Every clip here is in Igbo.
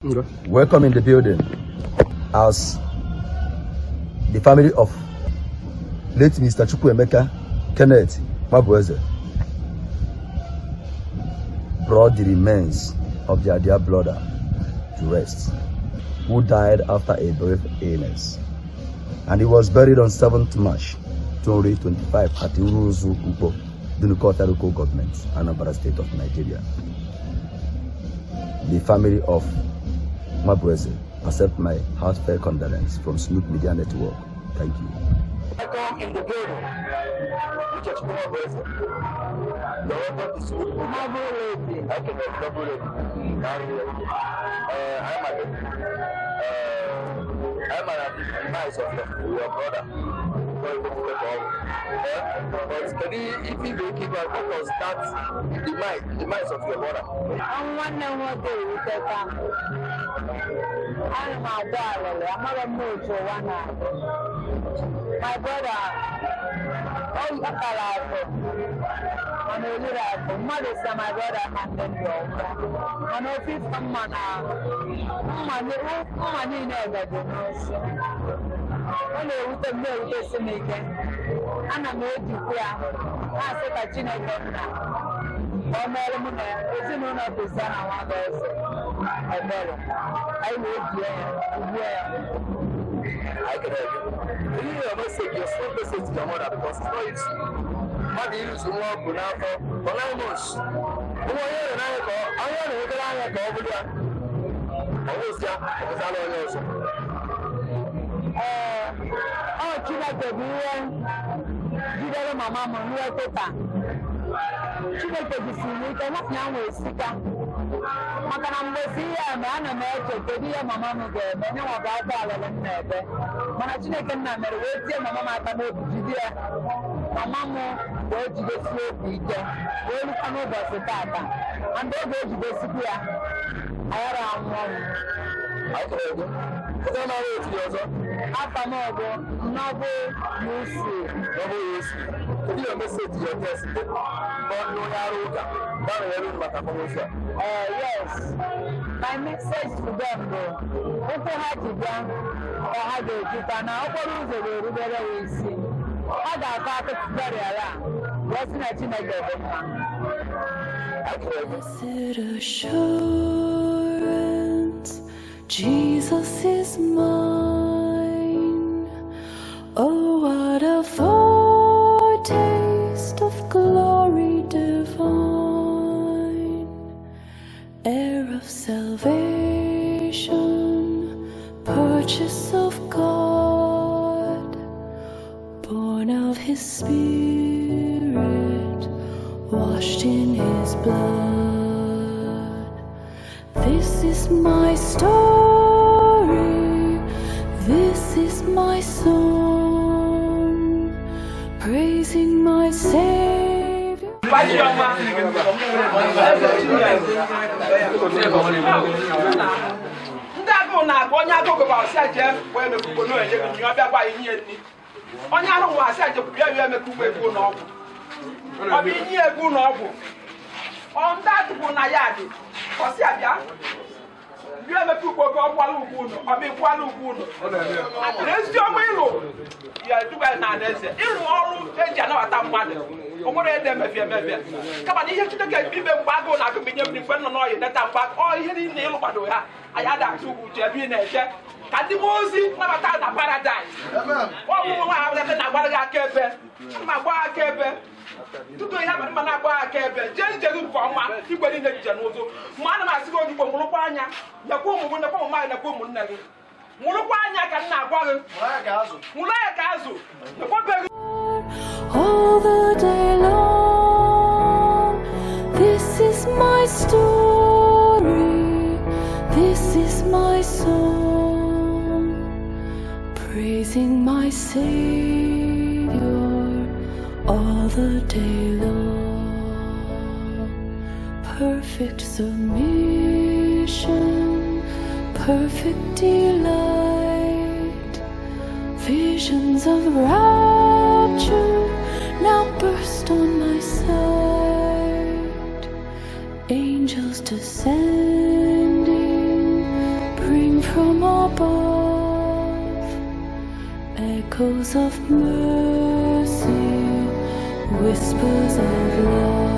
Welcome in the building as the family of late Mr. Chukwuemeka Kenneth Nwabueze brought the remains of their dear brother to rest, who died after a brief illness. And he was buried on 7th March 2025 at Uruzu Ukpo, Dunukofia Local Government, Anambra State of Nigeria. The family of Nwabueze accept my heartfelt condolence from Smooth Media Network. Thank you. Welcome in the building. Uchechukwu Nwabueze. You're welcome to Smooth Media. Noble lady. I can double it. I'm a, I'm a demise of your brother. But can you, if you go keep up, what was that demise of your brother? Ọnwụ nwanne m nwoke ewuteka m. Ana m agba alịlị, amara m otu ụwa na-adị. My brother, ọ kpatara akụ, mana o riri akụ. Mmadụ si na my brother ma ndị ndụ ọnwụọ. Mana ofe ife mma na mma niile gaji n'osi. Ọ na-ewute m, na-ewutesi m ike. Ana m ejikwa ya na-asị ka Chineke nna ka ọ meere mụ na ezinụlọ Christiana Nwabueze ebere. Anyị wee bie ya, ugbuo ya. I can help you. You your message, your small message to your mother, because it's not easy. Mmadụ iruzu nwa ọ bụ n'afọ for 9 months. Nwa onye nwere n'anya ka onye na-enwegara anya ka ọ bụrụ ya. Ọ bụzi ya, ọ bụzala onye ọzọ. Ee, ọ Chineke bụ ihe jidere mama m ruo kịta. Chineke jisiri m ike, nwaanyị ahụ esika, maka na mgbe si ihe a mee, ana m eche kedu ihe mama m ga-eme nye nwa bụ aka alele m na-ebe, mana Chineke nna mere wee tie mama m aka n'obi, jide ya. Mama m wee jidesie obi ike wee rukwa n'ụbọchị tata, and oge ejidesikwu ya aghara anwụ ọnwụ. Anyị kere gị. Ọzọ na-arụ otu gị ọzọ. Afa m bụ Noble UC. Noble UC. Kedu your message to your guest? Bụ ndị onye arụ ụka. Gbanwe elu maka akwamozu a. Yes, my message to them bụ ụkwụ ha ji bịa ka ha ga-ejikwa na okporo ụzọ ga-erubere ya isi. Ha ga-akọ akụkọ burial a wee sị na Chineke dị mma. Anyị kere gị. Blessed assurance, Jesus is mine. Oh, what a foretaste of glory divine, heir of salvation, purchase of God, born of His Spirit, washed in His blood. This is my story, this is my song, praising my Savior. Chioma Eze Chinyere. Ndị agụụ na-agụ onye agụụ gụba ọsị jee wee mekwa ugbo na-enye gị nri, ọ bịa gwa anyị nye nri. Onye arụ nwa asị aje bịa bịa emeka ugbo ego n'ọgwụ, ọ bụ inye ego n'ọgwụ. Ọ ndị atụpụ na ya dị ọsị abịa bịa emeka ugbo ka ọ kwala ugbo unu, ọ bụ ịkwala ugbo unu atụrụ ezi ọma ịlụ ya eduga na alaeze ịrụ ọrụ eji anabata mmadụ. O nwere ede emefie emefie, kama na ihe Chineke ime mgbe agụụ na-agụ m inye mmiri, mgbe nọ n'ọyị neta mgbe ọ ihe niile ịlụ kwado ha, anyị ada atụ ugwu uche ebe ị na-eje ka ndị mmụọ ozi nabata na paradaịs. Ọ bụ nwa ha na-agbara gị aka ebe, ana m agba aka ebe tutu ihe abalị, ma na-agba aka ebe jee nje gị nke ọma. Igwe niile jije n'ụzụ, ma ana m asị gị ozugbo, mụrụkwa anya, nyekwa ụmụ gị, nekwa ụmụ nwaanyị, nekwa ụmụnne gị, mụrụkwa anya ka m na-agwa gị, mụrụ anya ka azụ nekwabeghị. All the day long. This is my story, this is my song, praising my Savior all the day long. Perfect submission, perfect delight. Visions of rapture now burst on my sight. Angels descending, from above, echoes of mercy, whispers of love.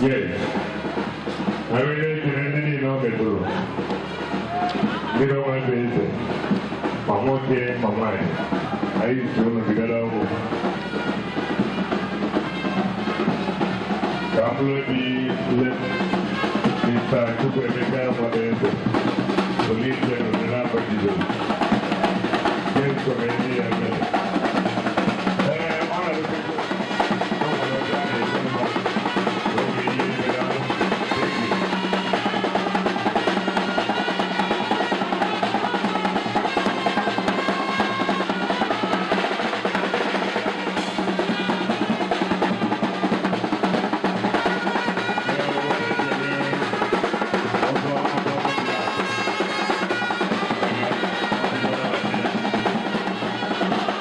Yes. Anyị na-ekele ndị niile ọ metụrụ. Ndị na-enwe ebe eze, ma nwoke ma nwaanyị. Anyị si unu bigara ọgwụ. Ka mkpụrụ obi le Mr. Chukwuemeka Nwadeze, Olise n'Omenala Jizọs. James Komeni ya mere. Ee, ọ na-arụkwa ọ nwere ọjọọ a na-esi mma. Oge ihe mere ahụ. Thank you.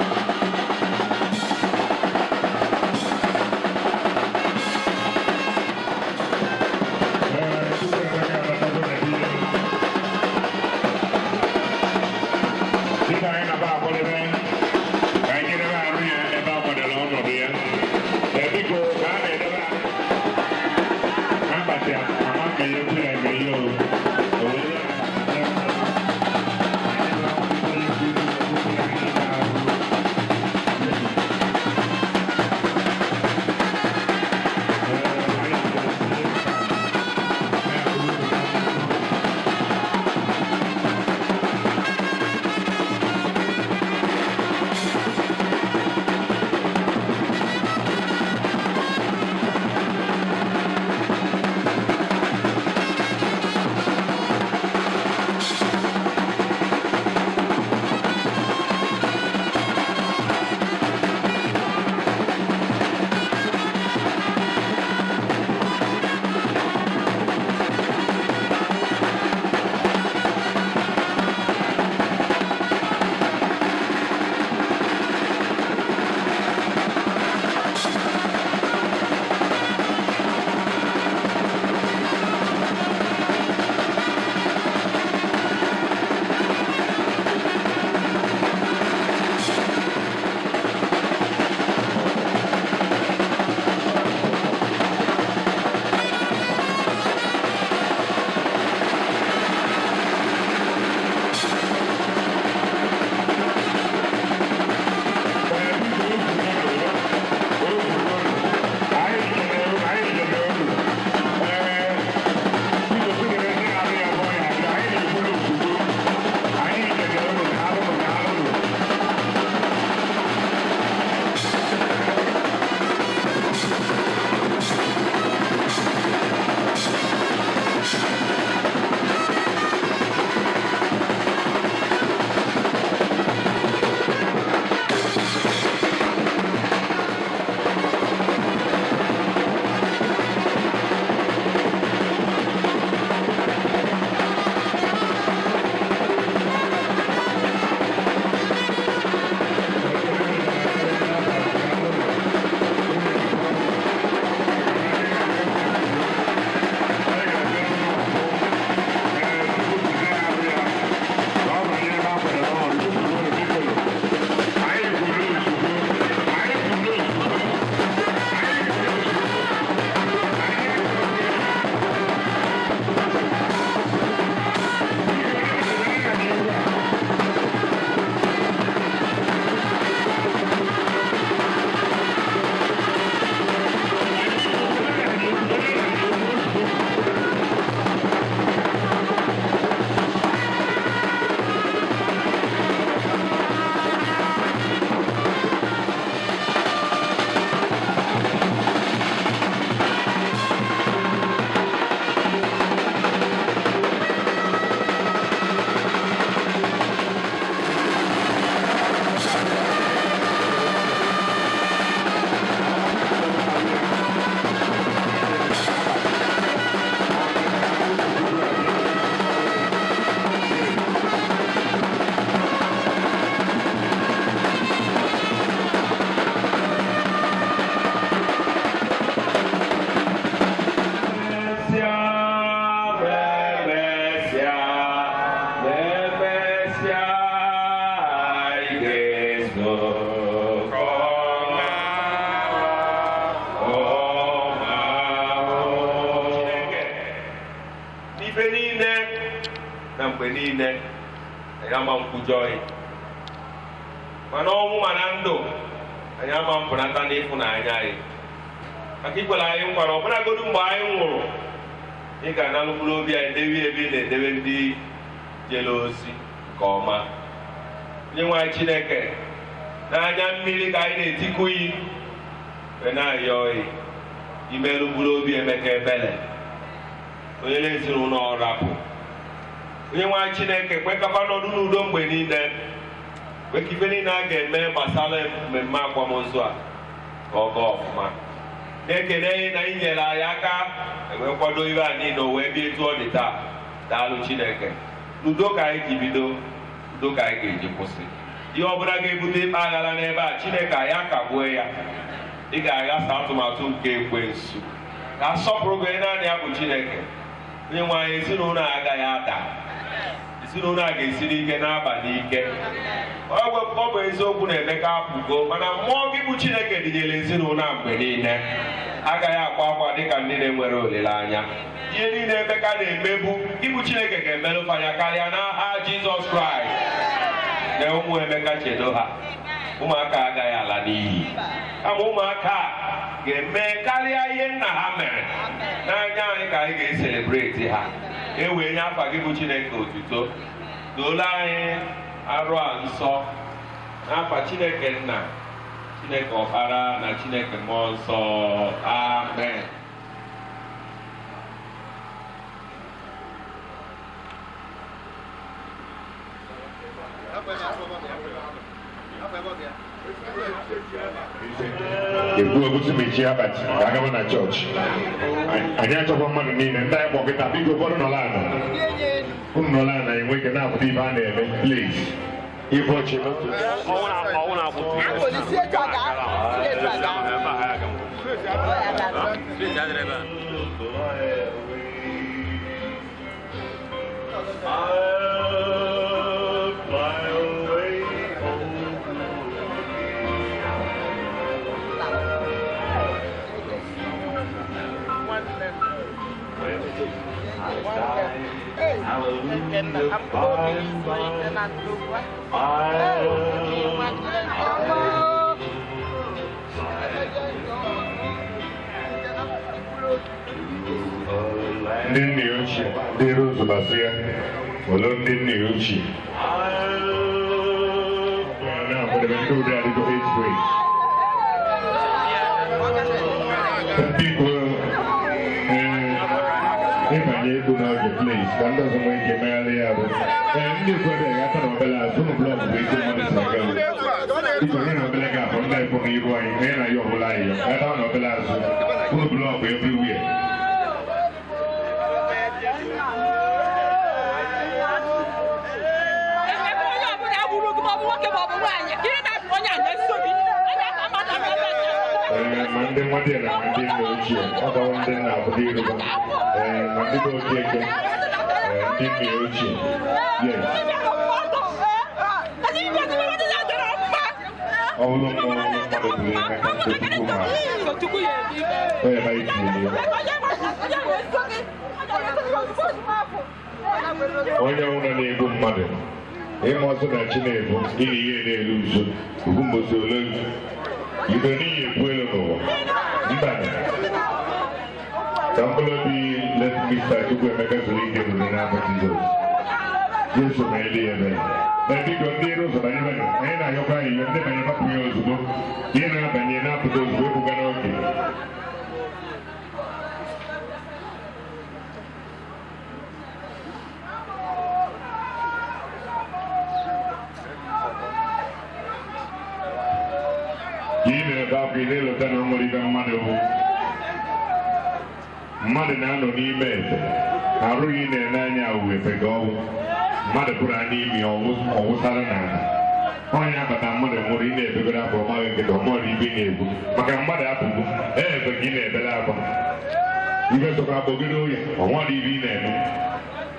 Na mgbe niile anyị ama nkwujọ gị, mana ọnwụ mana ndụ anyị ama mpụnata n'ịfụnanya anyị, maka ikwere anyị nkwa na ọbụnagodu mgbe anyị nwụrụ, ị ga-analụ mkpụrụ obi anyị debe ebe ị na-edebe ndị jere ozi nke ọma. Onye nwe anyị Chineke, n'anya mmiri ka anyị na-etiku yi wee na-ayọ oyi imerụ mkpụrụ obi Emeka ebele, onye na-ezinụlọ ọ rapụ. Onye nwe anyị Chineke, kwekọba n'ọdụ n'udo mgbe niile, kwe ka ife niile a ga-eme gbasara mmemme akwamozu a ka ọ gaa ọfụma. Na-ekele anyị na ị nyere anyị aka ewee kwado ibe a niile o wee bịa etu ọ dị taa. Daalụ Chineke. N'udo ka anyị ji bido, udo ka anyị ga-eji kwụsị. Ihe ọbụla ga-ebute ịkpa aghara n'ebe a, Chineke, anyị akagbuo ya. Ị ga-aghasa atụmatụ nke ekwensu ka asọpụrụ gị, naanị ya bụ Chineke. Onye nwe anyị, ezinụlọ a agaghị ada, ezinụlọ a ga-esi n'ike n'abalị ike. Ọ bụ eziokwu na Emeka apụgo, mana mmụọ gị bụ Chineke dịnyere ezinụlọ a mgbe niile, agaghị akwa akwa dịka ndị na-enwere olileanya. Ihe niile Emeka na-emebu, ịbụ Chineke ga-emerụfa ya karịa n'aha Jizọs Kraịst. Na ụmụ Emeka, chedo ha, ụmụaka agaghị ala n'iyi, kama ụmụaka a ga-eme karịa ihe nna ha mere. N'anya anyị ka anyị ga-e celebrate ha, e wee nye afa gị bụ Chineke otuto. Doola anyị arụ a nsọ n'afa Chineke Nna, Chineke Ọkpara na Chineke Mmụọ Nsọ. Amen. Ekwu ekwusi mechie abalị ka agaba na chọọchị. Anyị achọkwa mmadụ niile ndị anyị kpọkịta. Biko, ụfọdụ nọla ana, unu nọla ana, enwe ike na-apụta ife a na-eme. Please, ife ọchị n'otu. Polisi etu aga, etu aga. Ọ ya ga. I'll fly away home. Hey, Ndị nna ya ochie, ndị Rose Basia, olu ndị nna ya ochie na-akwadebe ndị ụdị adịgo age break. Biko, ee, ịbanye ego n'oge, please, ka ndị ọzọ nwee ike megharị ya bụ. Ee, ndị ụfọdụ ga-ata na obele azụ ụnụ block bụ ego mmadụ si aga. Biko, nye na obele gap ndị anyị kwụ n'iru anyị, onye na ya ọbụla anyị ya gata na obele azụ ụnụ block everywhere. Emeka, onye ọbụla gburu gị, maọbụ nwoke maọbụ nwaanyị, ka ị na-afụ onye a na-eso gị onye aka mmadụ aka. Ee, ma ndị nwa dị na ma ndị nna ochie, ọ gawo ndị nna abụdo iruba. Ee, ma ndị bụ okeke, ee, ndị nna ochie, yes. Ọ bụrụ mmụọ mmadụ bụrụ Emeka nke Chukwu ma onye ma itinye ya. Onye ọbụla na-egbu mmadụ, ịma ọsọ na chi na-ebu ili ihe na-elu nso ugwu mbosi ole ibe n'ihi ekwu elu n'ụwa mba. Ka mkpụrụ obi late Mr. Chukwuemeka zuru ike n'udo n'afọ Jizọs. Jesu ma eli ya ebere. Na biko, ndị iro ụzọ banye banye, anyị na-ayọkwa ayịyọ, ndị banye mapụ ya ozugbo, ihe na-abanye na-apụta ozugbo, ebuga n'oge. Ka ị na-ebe akwa, ị na-elota na o nwere ibe mmadụ bụ mmadụ na-anọ n'ime efe arụghị na-ene anya awụ efe ka ọwụ mmadụ pụrụ anya imi ọwụsara n'ala onye abata. Mmadụ nwụrụ, ị na-ebegoro akwa, ọmaghị nkịta ọmọrụ ibe ị na-ebu maka mmadụ apụgo efe ka ị na-ebele akwa. Ibe sọkwa agbọgide oya ọnwara ibe ị na-eme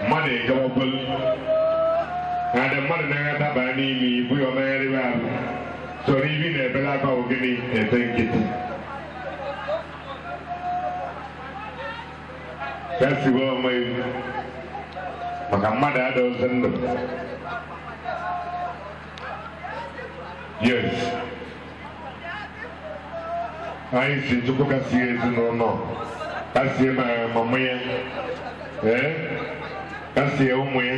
mmadụ ejewakwelu na adị mmadụ na-aghata baa n'ime ibu ya ọmegharịwa ahụ sọrọ ibe ị na-ebele akwa bụ gịnị? Efe nkịtị kasiwe onwe gị. Maka mmadụ adịghịzi ndụ. Yes. Anyị si Chukwu kasie ezinụlọ, kasie ma mama ya, ee, kasie ụmụ ya,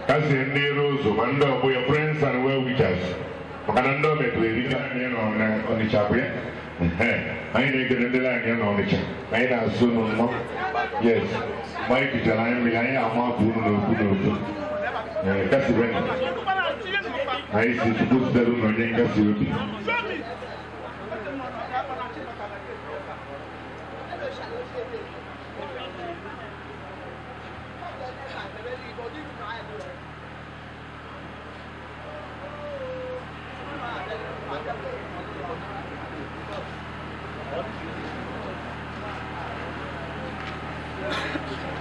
kasie ndị iro ụzọ ma ndị ọgbọ ya, friends and well wishers. Maka na ndị o metụrụ erika anyị nọ na Ọnịcha bụ ya. Anyị na-ekele ndị anyị nọ n'Ọnịcha, anyị na-asụ unu nnọọ. Yes, mgbe anyị kuchara anyị mmiri, anyị ama afọ unu n'okwu n'okwu. Ee, kasibeni. Anyị si Chukwu zitere unu onye nkasi obi.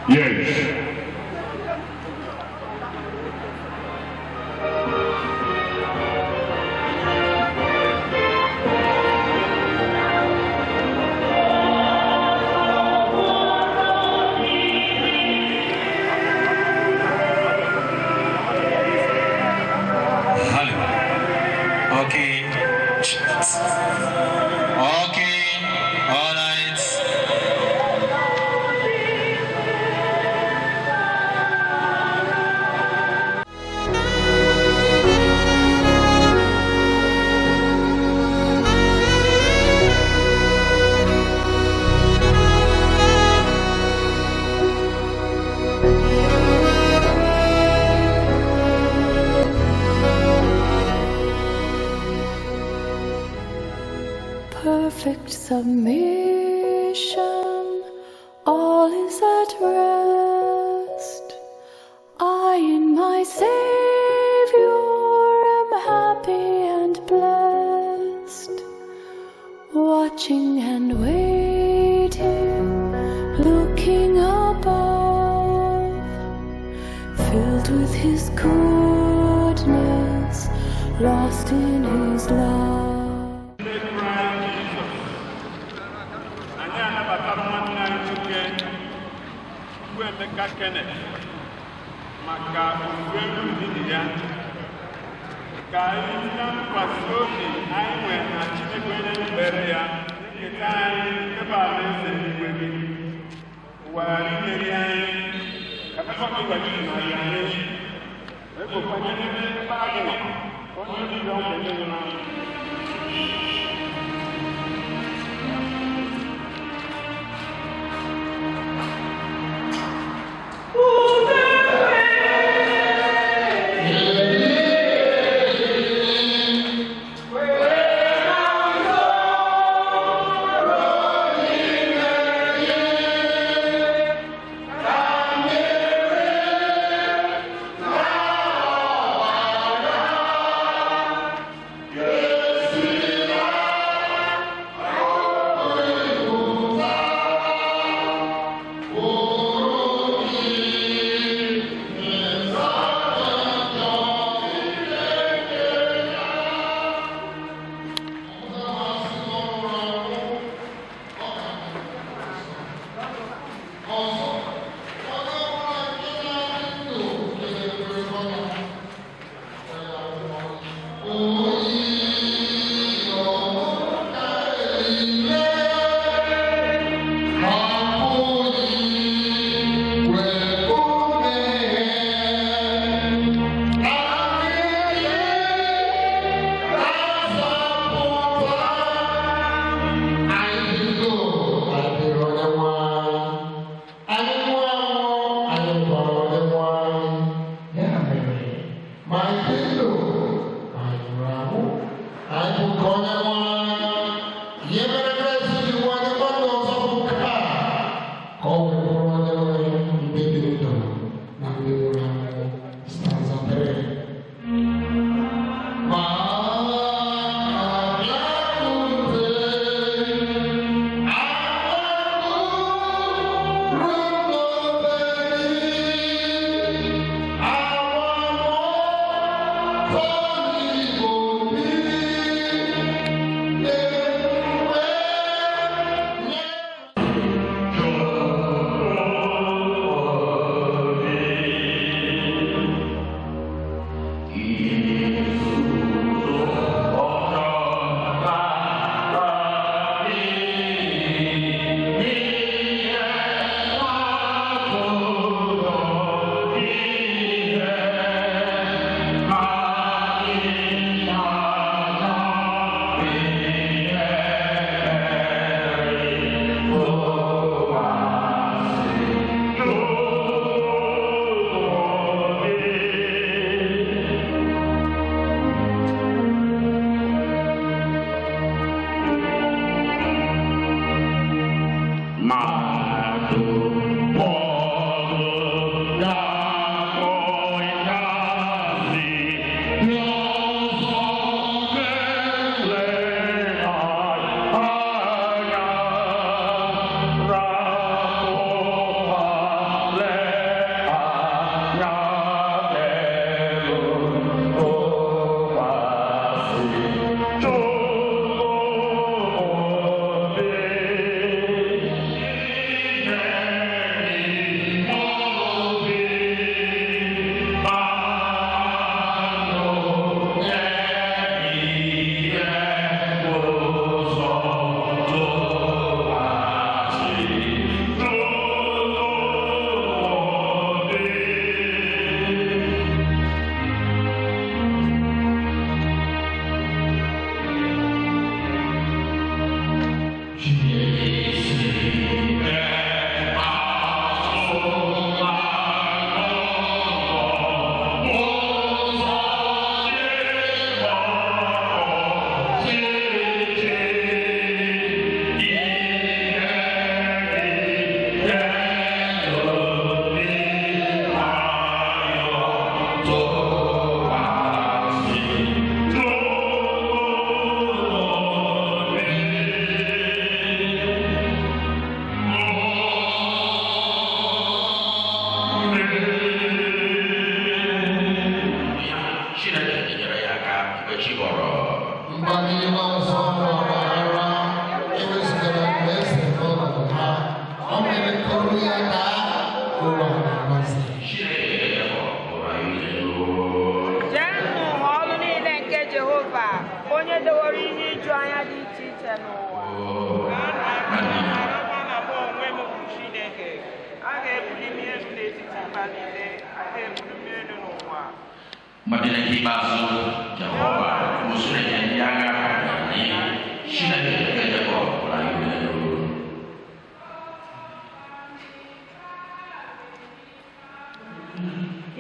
Yes. Hello. Okay. Okay. All right. Perfect submission, all is at rest. I in my Savior am happy and blessed. Watching and waiting, looking above, filled with His goodness, lost in His love. Anyị anabatara nwanne anyị nwoke Chukwuemeka Kenneth maka owuwe olili ya. Ka anyị na ntụkwasị obi anyị nwere na Chineke onye na-ekpere ya nketa anyị ebe alaeze eluigwe gị. Ụwa ghara imeri anyị, ka papa gị gwajiri na ya anyị egokwanye n'ebe ebe gị nọ, onye obi ọnwụ ndị nwụrụ anwụ. Yes.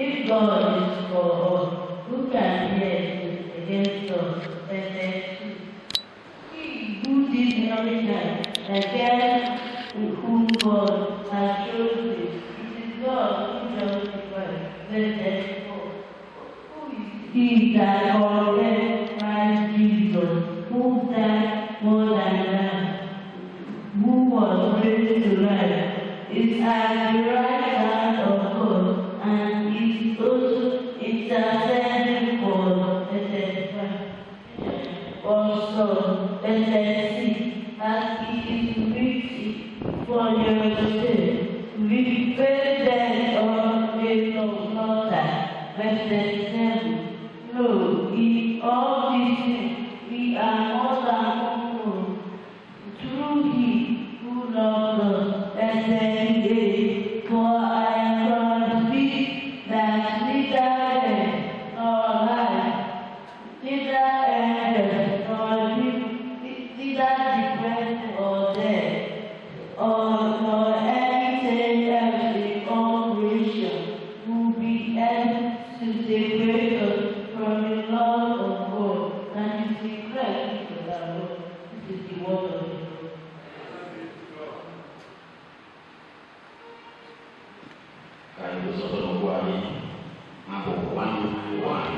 If God is for us, who can be against us? He who did nothing against whom God has chosen, it is God who justifies. Verse 34. Who is he that condemns Christ Jesus, who died more than that, who was raised to life, is at the right hand of God, and is also interceding for us. Also, verse 6, as it is written, for your sake, we pray them on a slaughter. Verse 7, no, in all these things we are more than conquerors through him who loved us. Verse 8, for I am convinced that neither death nor life, neither angels nor neither the present or death, or nor anything else in all creation will be able to separate us from the love of God and is in Christ Jesus our Lord. This is the word of the Lord. Ka anyị guzo n'okwu anyị abụ 1-1.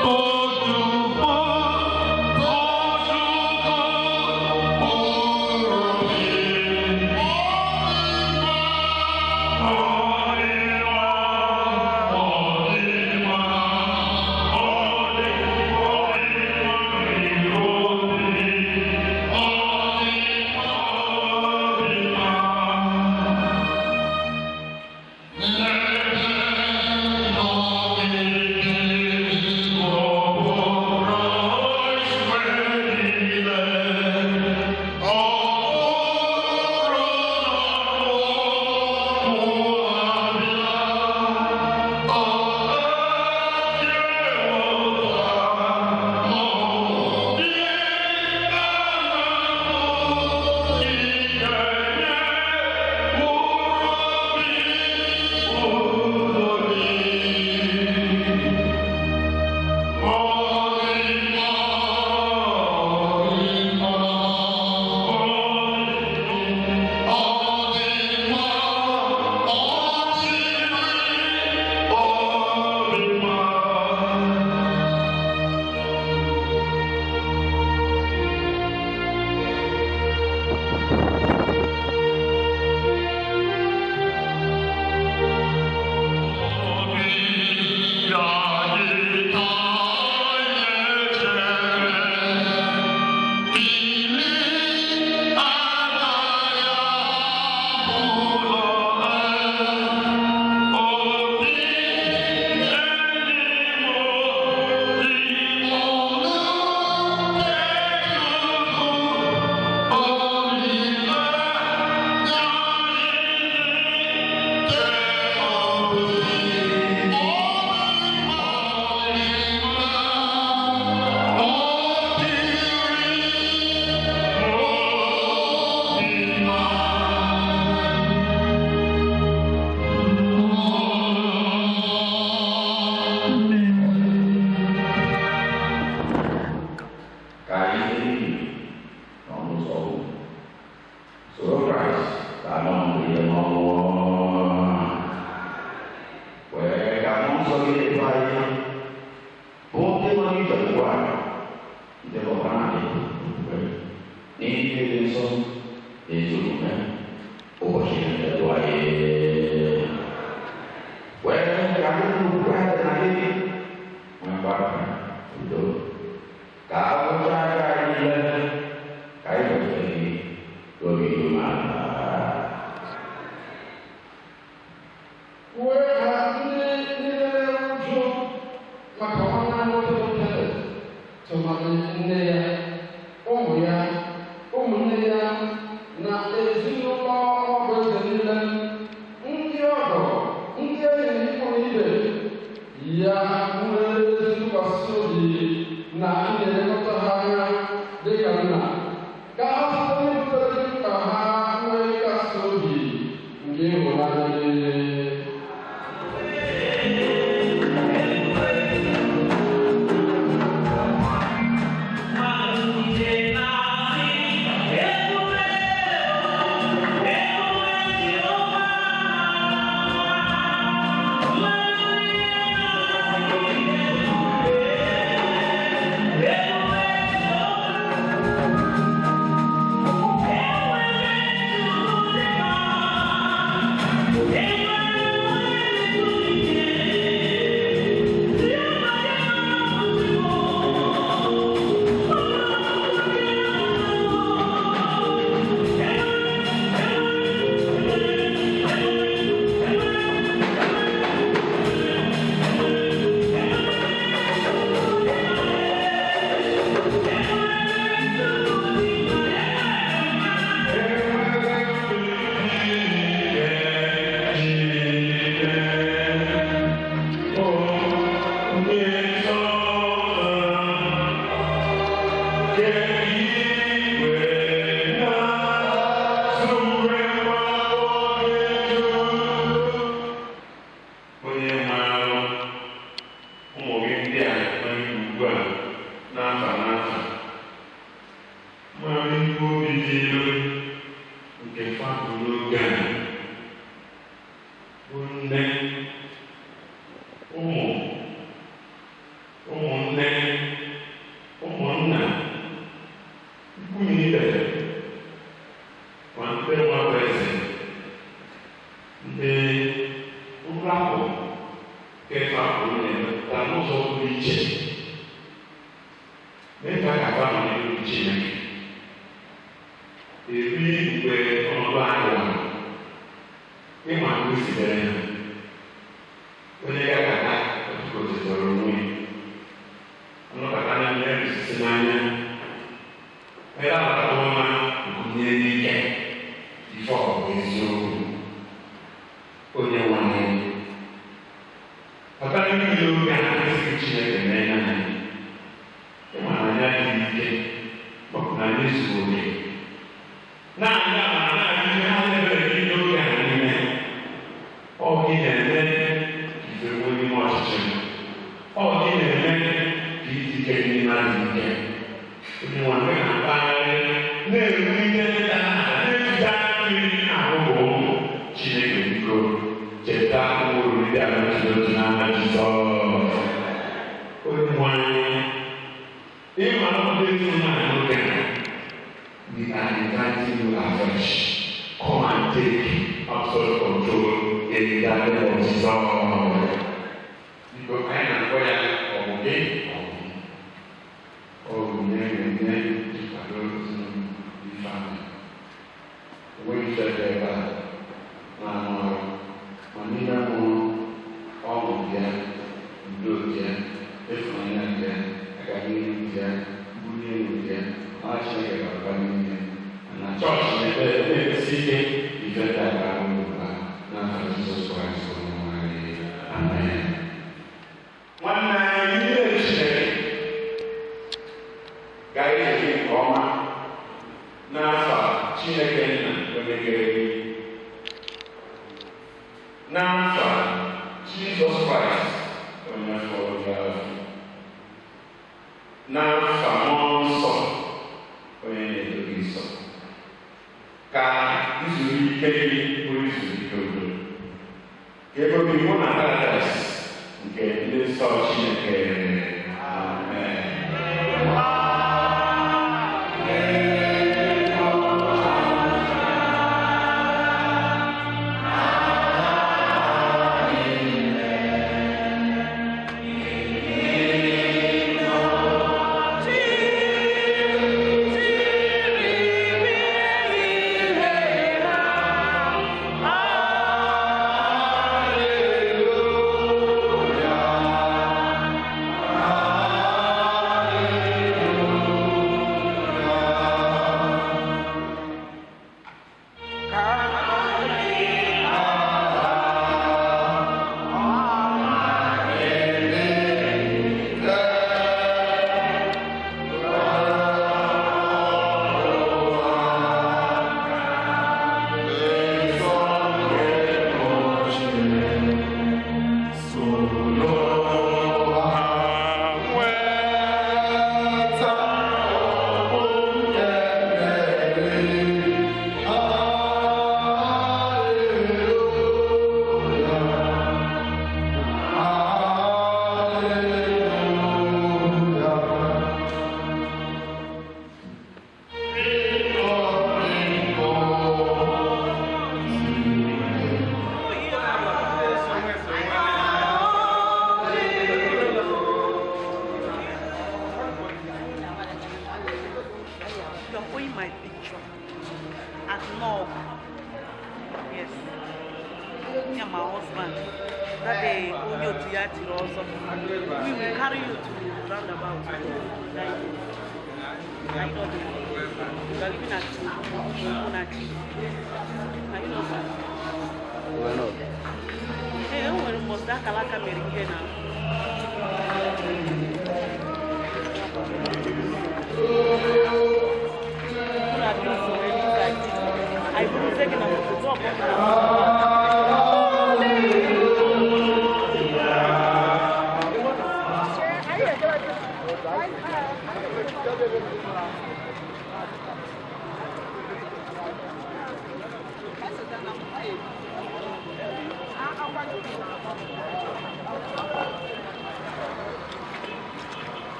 Oh, gị na-edu anyị bụ ndị nọ n'ije ugbu a ndị kọtara anyị okwukwe n'ike dị nsọ na ezi omume ụbọchị niile ndụ anyị wee ka anyị okwukwe anyị dị na gị nwekwa udo ka agwụcha aka anyị niile ka anyị nwetara gị n'obi dị umeala. Kwue ka ndị niile na-eru maka nwanne nwoke bụ Kenneth, tụmadị nne ya, ụmụ ya, ụmụnne ya na ezinụlọ ọgọ eze niile, ndị ọgọ, ndị enyi na ikwu na ibe ya nwere ezi ntụkwasị obi na ị na-elekọta ha anya dịka nna, ka ha site n'ibutere gị mkpa ha nwee nkasi obi nke ịhụnanya gị. Onye maara ụmụ gị ndị a nọ ugbu a n'afa n'afa mara ihe obi dị ilu nke fapụ n'oge a bụ nne ụmụ ụmụnne ụmụnna ikwu na ibe ma ndị nwa bụ eze ndị nrapụ nke fapụ na-emepụta n'ụzọ pụrụ iche mee ka a ga-agba nọ n'ihu Chineke eri mgbe ọnọdụ anyị nwere ịma ndị sitere ha onye ya ga-aga ọtụtụ jezọrọ onwe ya ọnọkọta na mmiri osisi n'anya onye na-abata ọma nkunye n'ike ife ọ bụ eziokwu onye nwe anyị maka na mmiri oge a na-esighị Chineke mee na anyị ịma na anyị adịghị ike maọbụ na anyị zuru oke naanị amara naanị ihe ha lebere gị n'oge a niile ọ gị na-eme ka ife nwee n'ime ọchịchịrị ọ gị na-eme ka ịdị ike n'ime adịghị ike onye nwe anyị na-akpagharị na-erulite nta na-ejicha mmiri ahụ bụ ụmụ Chineke biko cheta ụmụ ndị a n'otu n'otu n'aha Jizọs onye nwe anyị ịma na ndị ezinụlọ anyị n'oge a. We are inviting you afresh. Come and take absolute control in the name of Jesus. Biko anyị na-akpọ ya ọ bụ gị ọ bụ m. Ọ bụ nye nye iji kwado ezinụlọ ife anyị. Enweghị ife dị ebe a na-anụ ọrụ ma n'ime mmụọ ọṅụ dị ya, udo dị ya, ịfụnanya dị ya, agamnihu dị ya, mbuli elu dị ya. Ọ Chineke ga-aba n'ime na chọọchị na-ekpe na-ekpesi ike ife ndị a ga-ahụ n'ụba n'aha Jizọs Kraịst Onyenwe anyị. Amen. Nwanne anyị n'ime Chineke ga-eji nke ọma n'afa Chineke nna onye kere gị n'afa Jizọs Kraịst onye fọrọ gị afọ n'afa Mmụọ Nsọ onye na-edo gị nsọ ka izuru ike gị bụrụ izuru ike udo ka ebe obibi mụ na paradaịs Nke ndị nsọ Chineke. Amen. You're owing my picture at Nog. Yes. Me and my husband. That day, only to Yati also. We will carry you to roundabout. I know the we are living at Munachi. Are you know, sir? Why not? Hey, I must that Kalaka Mary here now. I will take it up.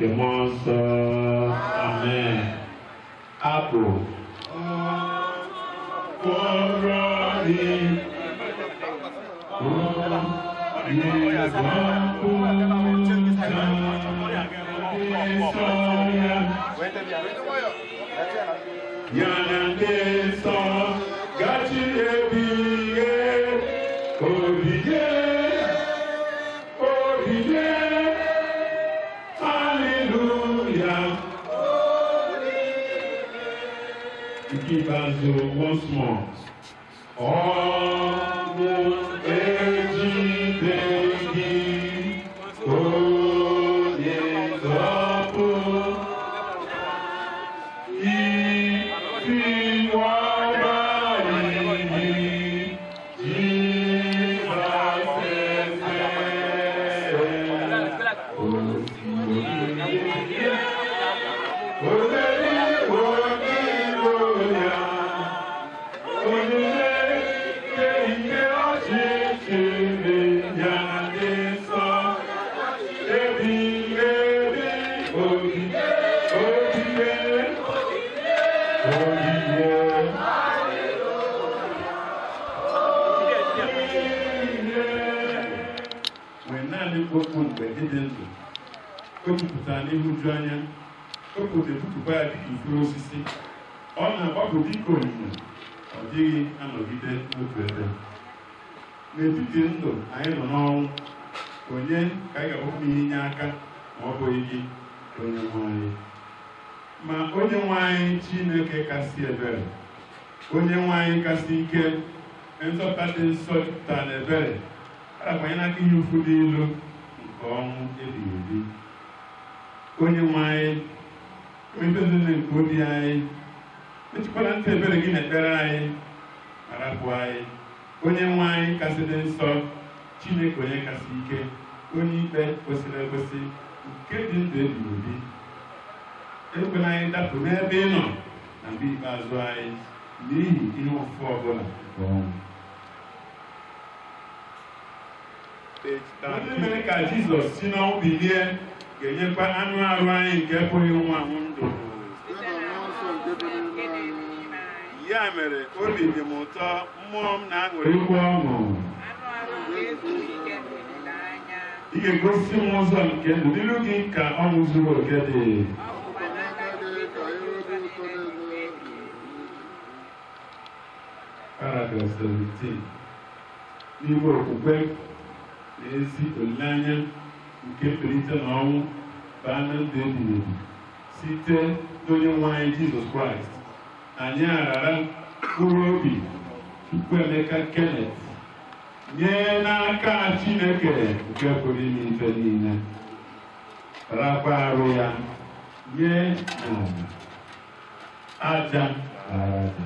nke Mmụọ Nsọ. Amen. Abụ kpọrọ gị onye nzọpụta nsọ ya, ya na ndị nsọ gachi ebighị obiye obiye haleluya. Nke ikpeazụ, once more. Ọnwụ ejide gị onye nzọpụta Nwee naanị okwu mgbe ịdị ndụ o jupụtara n'ịhụju anya, okwu na-ebupụkwa ya dịka ifuru osisi, ọ na-agbapụ dịka onyinyo, ọ dịghị anọgide n'otu ebe. N'etiti ndụ anyị nọ n'ọnwụ, onye ka anyị ga-agbapụ ihe inye aka ma ọ bụghị gị, onye nwe anyị? Ma onye nwe anyị Chineke kasị ebere, onye nwe anyị kasị ike, nzọpụta dị nsọ jupụtara na ebere, arabanye n'aka ihe ụfụ dị ilu nke ọnwụ ebighị ebi. Onye nwe anyị, mmepe nzuzo nke obi anyị, echekwala ntị ebere gị na ekpere anyị, arapụ anyị. Onye nwe anyị kasị dị nsọ, Chineke onye kasị ike, onye ikpe kwesịrị ekwesị, nke dị ndụ ebighị ebi, ekwela anyị dapụ n'ebe ị nọ na mgbe ikpeazụ anyị n'ihi ihe ụfụ ọbụla nke ọnwụ. Ndị mere ka Jizọs si n'ọnwụ bilie ga-enyekwa anụ arụ anyị nke pụghị ịnwụ anwụ ndụ. Ya mere obi dị m ụtọ, mmụọ m na-aṅụrịkwa ọṅụ. Ị ga-egosi m ụzọ nke ndụ, n'iru gị ka ọṅụ zuru oke dị. Paragraph 17. N'ime okwukwe na ezi olileanya nke mbilite n'ọnwụ baa na ndụ ebighị ebi site n'onye nwe anyị Jizọs Kraịst, anyị arara mkpụrụ obi Chukwuemeka Kenneth nye n'aka Chineke nke pụrụ ime ife niile, rakwa arụ ya nye n'ala aja ara aja.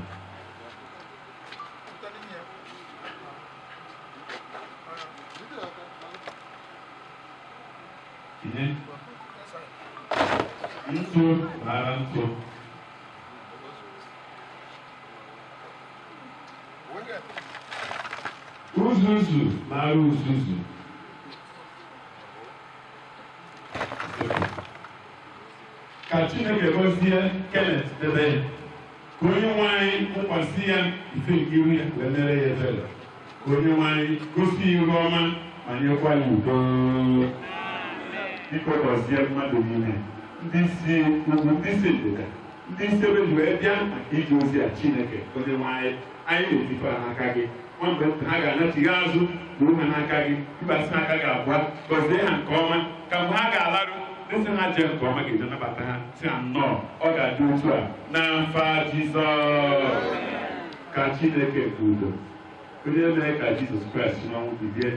Tinye ntụ bara ntụ. Uzuzu mara uzuzu. Ka Chineke gọzie Kenneth debe ya, ka onye nwe anyị wụkwasị ya ife nke iru ya wee mere ya ebere, ka onye nwe anyị gosi ya iru ọma ma nyekwa ya udo. Biko gọzie mmadụ niile, ndị si ugwu, ndị si ndịda, ndị si ebe ji wee bịa maka ije ozi a. Chineke onye nwe anyị, anyị na-etife ha n'aka gị. Nwa mgbe ha ga-anachigha azụ, buru ha n'aka gị, bubasị n'aka gị abụọ, gọzie ha nke ọma, ka mgbe ha ga-alarụ, ndị sị ha jee nke ọma ga-eje nabata ha, si ha nnọọ. Ọ ga-adị otu a n'afa Jizọs. Ka Chineke nke udo, onye mere ka Jizọs Kraịst n'ọnwụ bilie,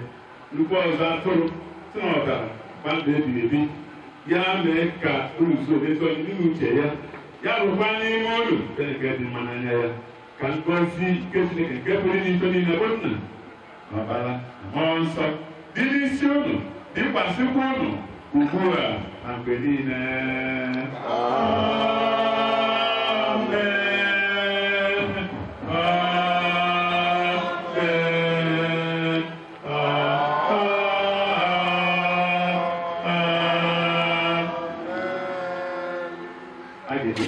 nnukwu ọzọ atụrụ si n'ọbara gbaa ndụ ebighị ebi, ya mee ka unu zuo ezi ọchị n'ime uche ya, ya rụkwa n'ime unu nke dị mma n'anya ya. Ka ngọzi nke Chineke nke pụrụ ime ife niile bụ Nna na Ọkpara na Mmụọ Nsọ dị n'isi unu, dịkwasịkwa unu ugbu a na mgbe niile. Amen. Amen. Amen. Anyị dị.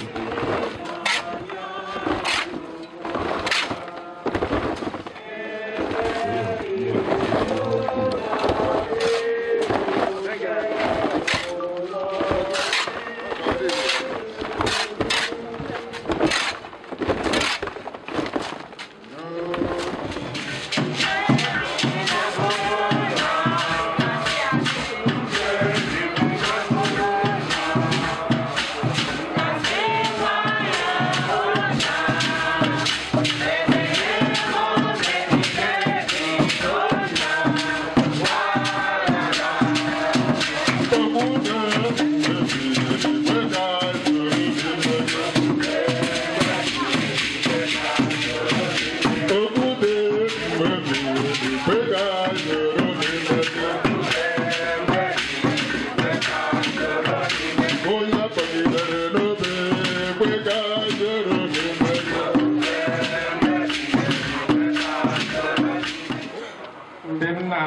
Ndị nna,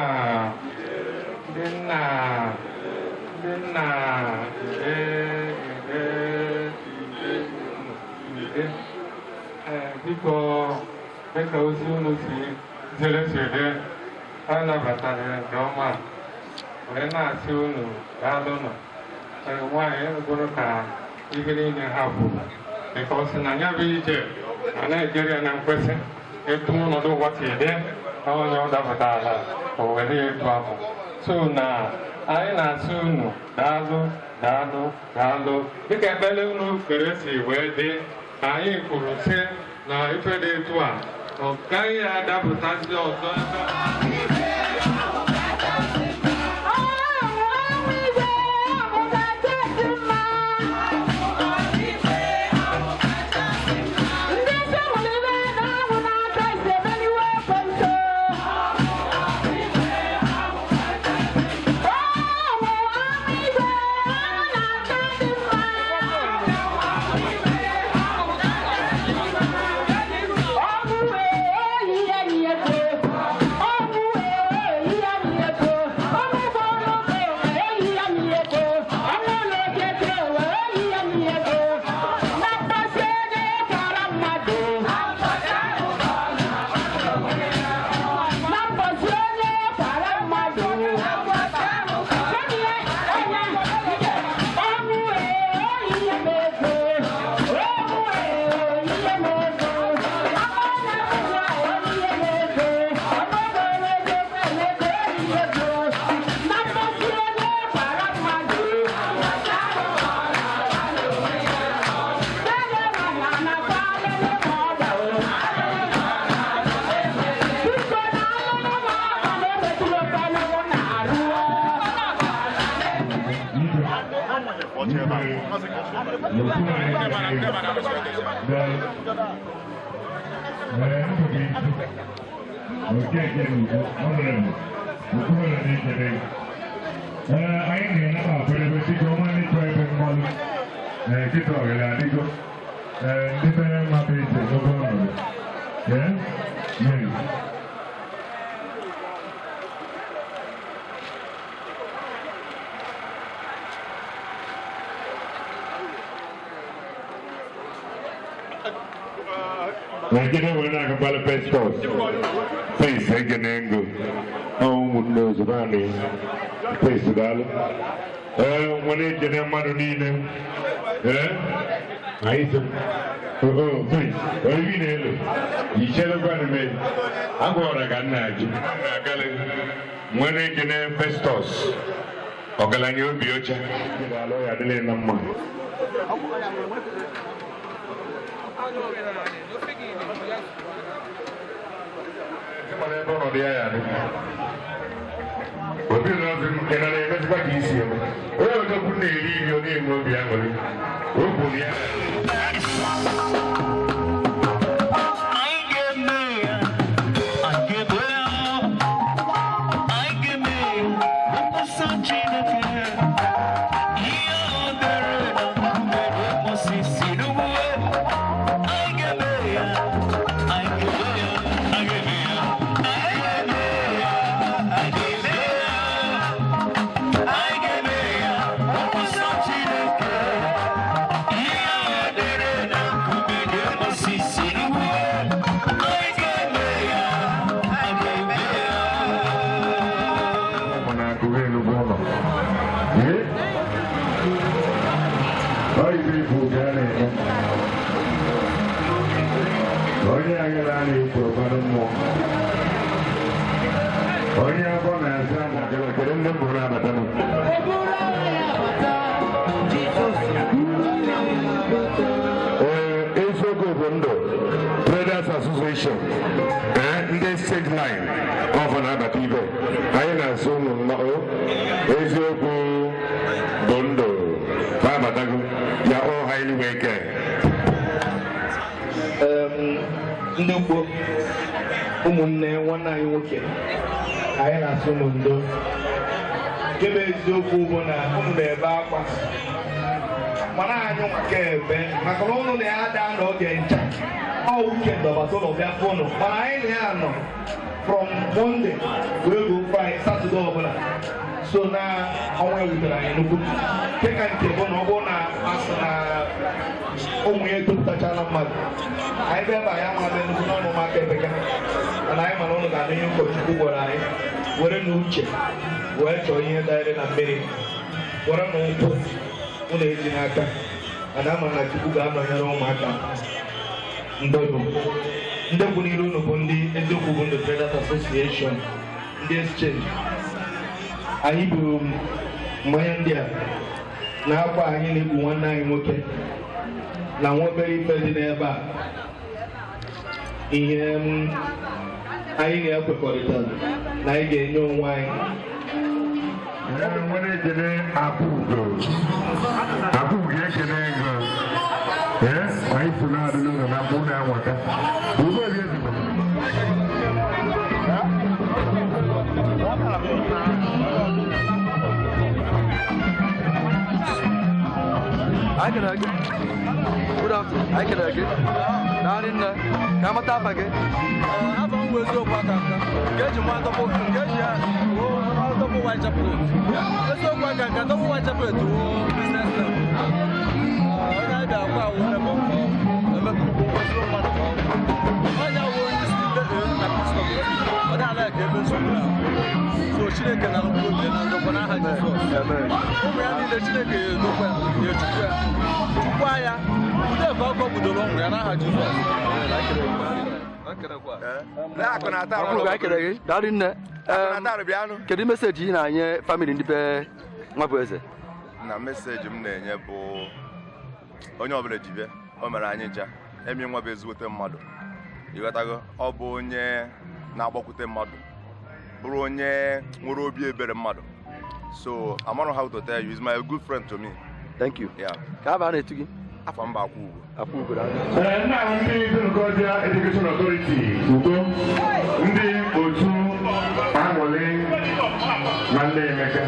ndị nna, ndị nna, ee, ee, ee, ee, biko, dịka ozi unu si zere si dị, a nabatara ya nke ọma, wee na-asị unu daalụnụ. Ee, nwaanyị gụrụ ka ihe niile ha kwuru, dịka ọ sị na ya bụ ije na na-ejere ya na nkwesị etu ọnọdụ ụwa si dị, na onye ọ dapụtara o were etu ahụ. So na anyị na-asị unu daalụ, daalụ, daalụ, dịka ekpere unu kpere si wee dị. Anyị kwuru sị na ife dị etu a ọ gaghị adapụtazi ọzọ ebe. Anyị na-akwadebe dịka ọnwa n'ịchọ ebe mmanụ kịta oghere adịgo ndị bere mma bụ iche n'oge ọnọdụ. Yes. Ekene wee na-agakpalụ Festus. Face ekene ngo. Ọ ụmụnne ozugbo a na Face daalụ. Ee, nwere ekene mmadụ niile. Ee, anyị sị oo, Face, onye na-elu. Ichelekwanụ m agwara ka nna ajụ. Na-agalị. Nwere ekene Festus. Ọgaranya obi ọcha. Daalụ, ya adịla na mma. Ebe ọnọdụ ya ya adị. Obi na-azụ nke na na-emezikwa ka isi eme. Onye ọzọkwu na-eri nri ọ na-enwe obi aṅụrị. O kwuru ya. I Onye agara na-ekwu ọgbara mmụọ. Onye afọ na-asa na kedu ndị mbụ na-abata m? Ee, eziokwu bụ ndụ Traders Association, ndị state line ọfọ na-abata ibe anyị na-asụ ụnụ nnọọ. Eziokwu bụ ndụ na-abatago ya ọ highly welcome. Ndị Ukpo, ụmụnne nwanne anyị nwoke, anyị na-asụ unu ndo. Nke bụ eziokwu bụ na unu na-ebe akwa, mana anyị nwa ka ebe maka na unu na-ada n'oge ncha ọ weekend ọbata ụlọ bịa fụ unu, mana anyị na ya nọ from Monday wee ruo Friday, Saturday ọbụla. So na ọnwa ewutere anyị nnukwu, nke ka nke bụ na ọ bụrụ na asị na ụmụ ya etopụtachala mmadụ, anyị bịa ebe anyị ama nnukwu n'ọnụ ụmụaka ebeka, mana anyị mana ụnụ ga-anụ ihe ụkọchukwu gwara anyị. Were na uche wee chọọ ihe daịrị na mmiri, were na ụkwụ ụnụ eji n'aka, mana ama na Chukwu ga-anọnyere ụmụaka. Ndonu ndị kwụ n'iru unu bụ ndị eziokwu bụ ndụ Traders Association, ndị exchange. Anyị buru mmanya ndị a na akwa anyị na-ekpu nwanne anyị nwoke na nwa obere ife dị n'ebe a. Ihe anyị na-ekwekọrịta na anyị ga-enye onwe anyị. Nwere ekele Akwugo. Akwugo ekele ego. Ee, anyị so na-adị n'ụlọ na mkpụ na-anwata. Ugbu a ezigbo. Anyị kelere gị. Good afternoon. Anyị kelere gị. Narị nne, ka amata afa gị. Afọ m bụ eziokwu aka nka nke eji nwa dọbụ nke eji ya dọbụ white chapel. Eziokwu aka nka dọbụ white chapel wụ business name. Onye anyị bịa akwa awụ ebe ọ Emeka Ugwu ezigbo mmadụ ka ọ bụ. Onye awụ onye isi ndị na pastọ ọ dị ala ka ebe nsogbu na so Chineke na alụkwụ obi na ndokwa n'aha Jizọs. Ụmụ ya niile Chineke ya edokwa ya, ya echukwa ya, chukwa ya ude ka ọkọ budoro ụmụ ya n'aha Jizọs. Darị nne, kedu meseji ị na-enye famili ndị be Nwabueze? Na meseji m na-enye bụ onye ọbụla jibe o mere anyị ncha emi nwa bụ ezigbote mmadụ, ịghọtago. Ọ bụ onye na-agbakwute mmadụ, bụrụ onye nwere obi ebere mmadụ. So I don't know how to tell you, he's my good friend to me. Thank you. Yeah. Ka aba na-etu gị? Afọ mba Akwugo. Akwugo. Nna ndị Nkodia Education Authority Ugo, ndị otu aṅụrị nwanne Emeka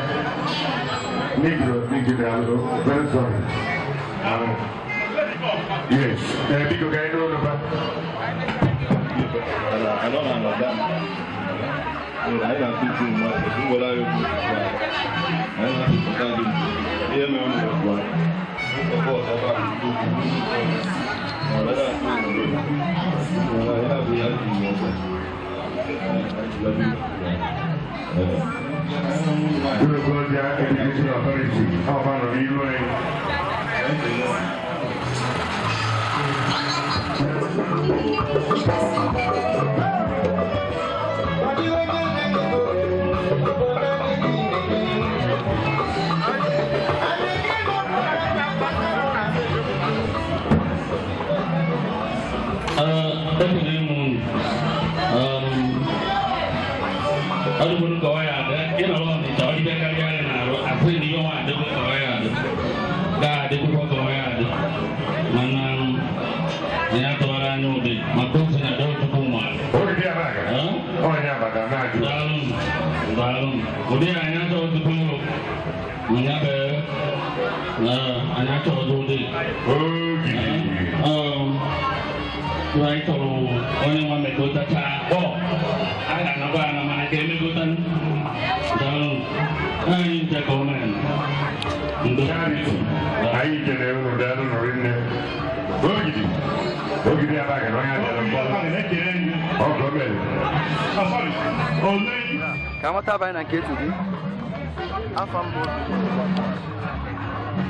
Negro Nigiri alụ, very sorry. Yes, biko ka anyị n'ụlọ ba. Anọ na anọda. Anyị na-atụ uchu mmadụ, nwere anyị okwu anyị na-atụpụta gị ihe mere m gwara Nkodia Education Authority, ọ nọ n'iru anyị. Ekele m unu. Ọ dịbụrụ ka ọ ya adị ịnọrọ Ọnịcha ọ dịbịa karịa anyị na-arụ asị na ihe nwa adịgo ka ọ ya adị ga-adịkwụkwọ ka ọ ya adị, mana ya tọwara anya ụdị maka o si na dị ọtụtụ ụmụada. Daalụ daalụ ụdị anyị achọghị tupu ụlọ ya bụ anyị achọghị ụdị anyị chọrọ onye nwa mekọtacha ọ a ga-anakwa ana mana ka emekọta. Daalụ anyị nche ka o mere. Anyị kelere unu, daalụ nọrọ nne. Ogidi Ogidi abaghị na onye abịara mkpọrọ. Ọ gọọmenti. Ka amata abanye na nke etu gị. Afọ mbụ.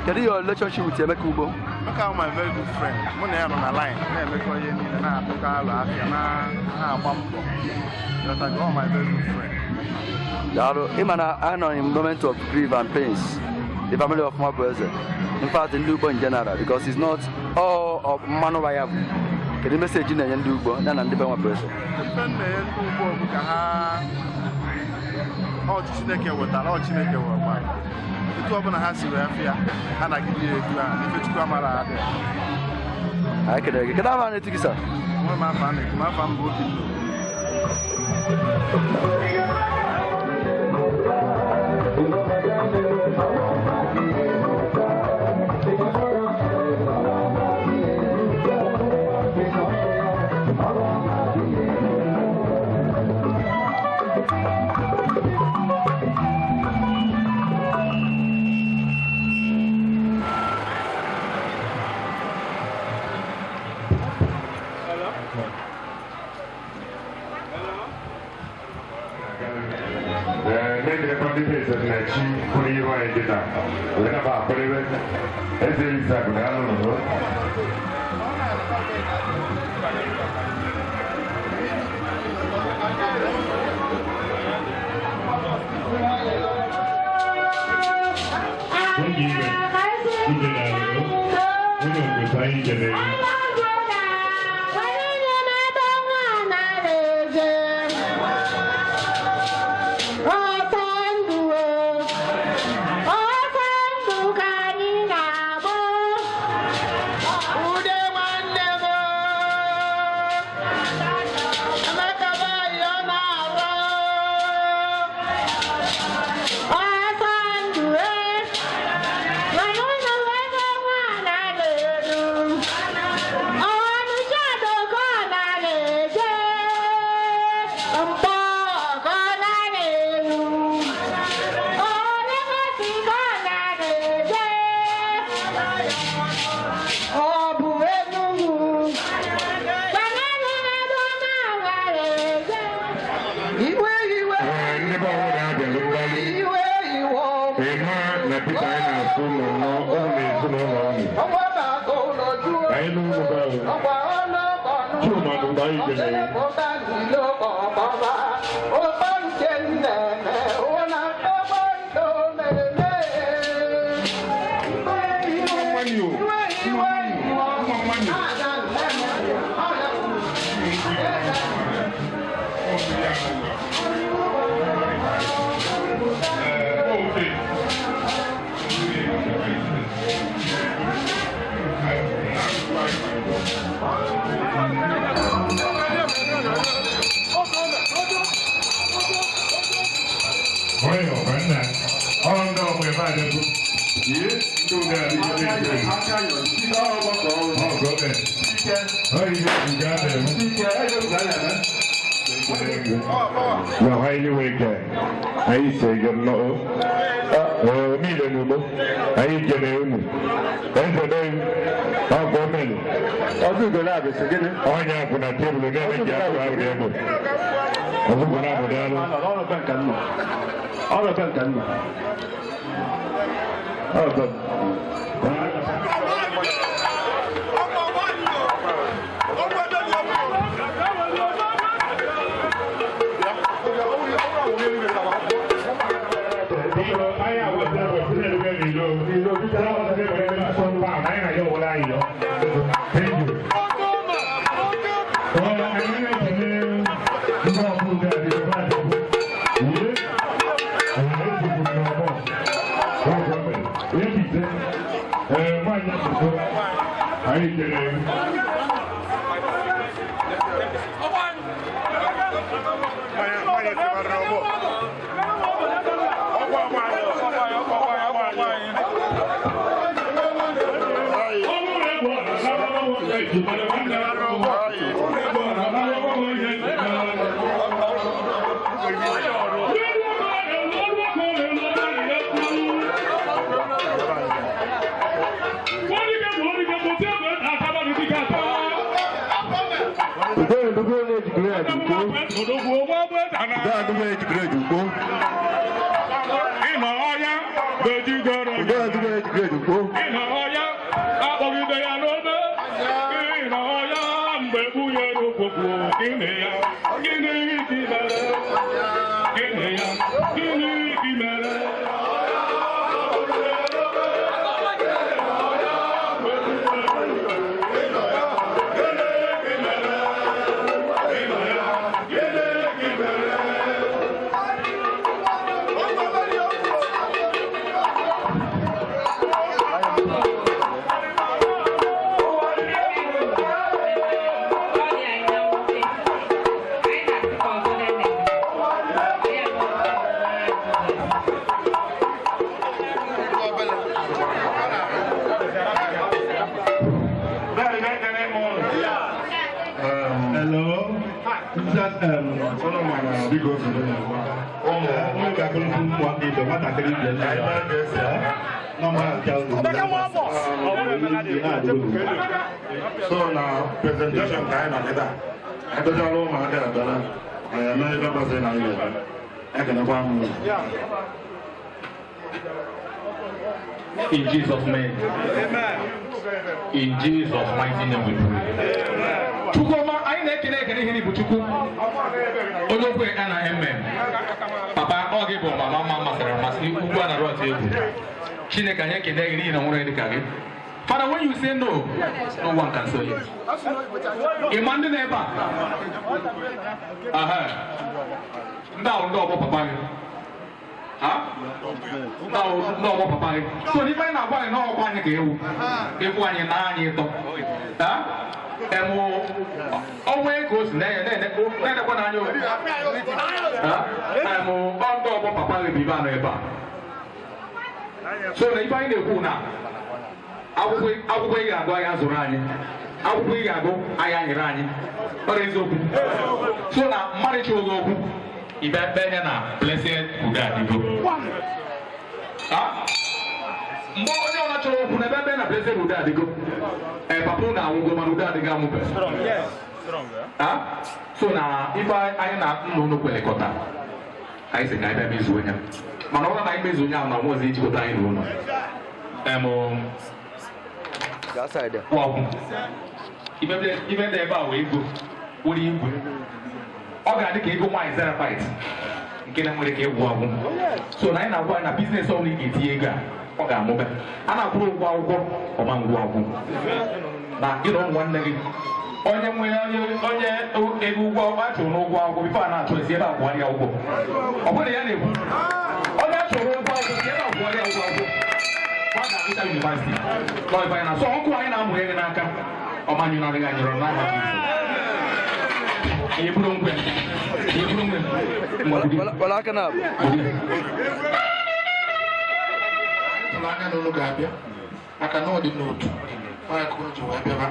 Kedu your relationship with Emeka Ugbo? Emeka bụ my very good friend. Mụ na ya nọ na line na-emekọ ihe niile, na-atụkọ alụ afịa, na-agba mbọ. Ịghọtago? Ọ my very good friend. Daalụ. Ị ma na I nọ in moment of grief and pains. The family of Nwabueze. In fact, ndị Ugbo in general, because it's not all of mmanụ ya bụ. Kedu message ị na-enye ndị Ugbo ya na ndị be Nwabueze? Ife m na-enye ndị Ugbo bụ ka ha ọ Chineke wetara, ọ Chineke wekwara. Etu ọbụla ha si wee fịa, ha nagide ya etu ahụ, ife Chukwu amara adị. Anyị kelere gị. Kedu afa a na-eti gị sir? Nwe m afa a na-eti m, afa m bụ Obinna. Mgbe nwunye n'okpokwu gịnị ya? Gịnị ka i mere? Gịnị ya? Gịnị ka i mere? So na presentation ka anyị nọ kịta edochala ụmụaka abịala anyị eme ife kwesịrị na anyị ga-eme. Ekelekwa m unu. In Jesus' name. In Jesus' mighty name we pray. Chukwuma, anyị na-ekele ekele ihe n'Igbo Chukwu. Onye okwu ya na amen. Papa, ọ gị bụ mama mma masịrị amasị ugbu a na-arụ atụ egwu. Chineke anyị ekele gị n'ihi na nwere dị ka gị. Father, when you say no, no one can say yes. Ịma ndị na-ebe a? Aha. Ndị ahụ ndị ọgbọ papa gị. Ha? Ndị ahụ ndị ọgbọ papa gị. So n'ife anyị na-agwa anyị na ọgbọ anyị ka ewu. Ewu anyị na anyị ịtọ. Ha? Emu onwe ka o si na-enekwa n'anya o. Ha? Emu ọ ndị ọgbọ papa gị bụ ibe anọ ebe a. So na ife anyị na-ekwu na akwụkwọ ị ga-agụ anyị azụrụ anyị, akwụkwọ ị ga-agụ anyị anyere anyị, ọ dị eziokwu. So na mmadụ chọrọ gị okwu ibe kpee ya na Blessed Udeadigo. Mgbe onye ọla chọrọ okwu na ebe kpee na Blessed Udeadigo, ee papa unu anwụgo mana Udeadigo amụbe. So na ife anyị na nna unu kwelekọta anyị sị ka anyị bịa mezuo ya, mana ọ bụrụ na anyị mezuo ya ahụ na ọnwa ọzọ ejikọta anyị na ụlọ. Ibe dị ebe a wee ego were igwe ọ ga-adị ka ego nwaanyị Zarafite nke na nwere ka egwu agwụ. So na anyị na-agwa anyị na biznes ọbụla ị ga-etinye ego a ọ ga-amụba. A na-akwụrụ ụgwọ akwụkwọ ọma ngwụ agwụ na gị na ụmụ nwanne gị onye nwere onye ego ụgwọ a chụrụ n'ụgwọ akwụkwọ bifo a na-achụ esi ebe a kwụgharịa ụgwọ. Ọ bụrụ ya na-ekwu onye a chụrụ ụgwọ akwụkwọ si ebe a kwụgharịa ụgwọ akwụkwọ university. So ọkụ anyị na-amụ ihe n'aka ọmanyụ na-adịghị anyụrụ n'aha Jizọs. Eburu nkwe. Eburu nkwe. Tụrụ anya na unu ga-abịa maka na ọ dị n'otu nwaanyị ka unu ji wee bịaba.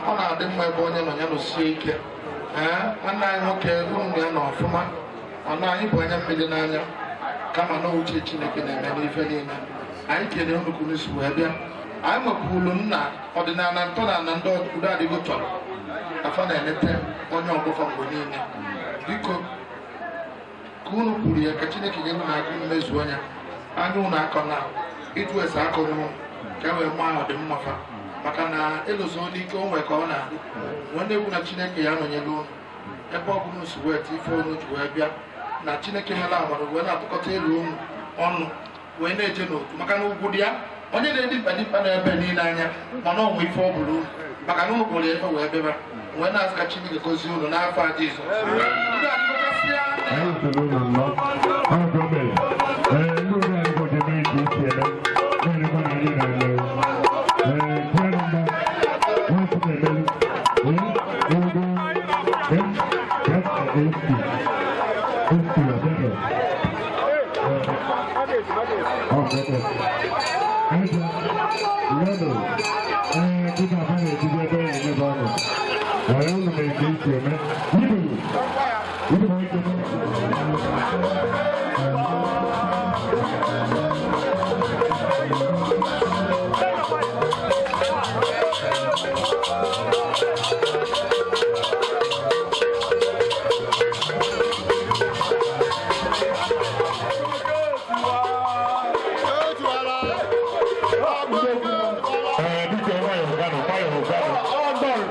Ọ na-adị mma ebe onye nọ ya nọsie ike. Ee, nwanne anyị nwoke unu ya nọ ọfụma, mana anyị bụ anya mmiri n'anya kama na uche Chineke na-eme n'ife niile. Anyị kelee unu ka unu si wee bịa. Anyị nwekwuru nna ọdịnala ntọala ndị Udeadigo chọrọ ka fa na-eleta onye ọgbụfa mgbe niile. Biko ka unu kwuru ya ka Chineke nyere unu aka mmezu anya anya unu akọ na ịjụ ese akọ n'ụlọ ka e wee maa ọdịmma fa, maka na elozo n'ike o nwee ka ọ na-adị. Nwanne egwu na Chineke ya nọnyere unu ebe ọ bụla si wee ife unu ji wee bịa na Chineke mere amara wee na-atụkọta elu unu ọnụ wee na-eje n'otu, maka na ugwu dị ya onye na-edi mkpa dimkpa na-ebe niile anya mana ọ nwe ife ọ bụla unu, maka na unu bụrụ efe wee bịaba wee na-asị ka Chineke gozie unu n'afọ a Jizọs.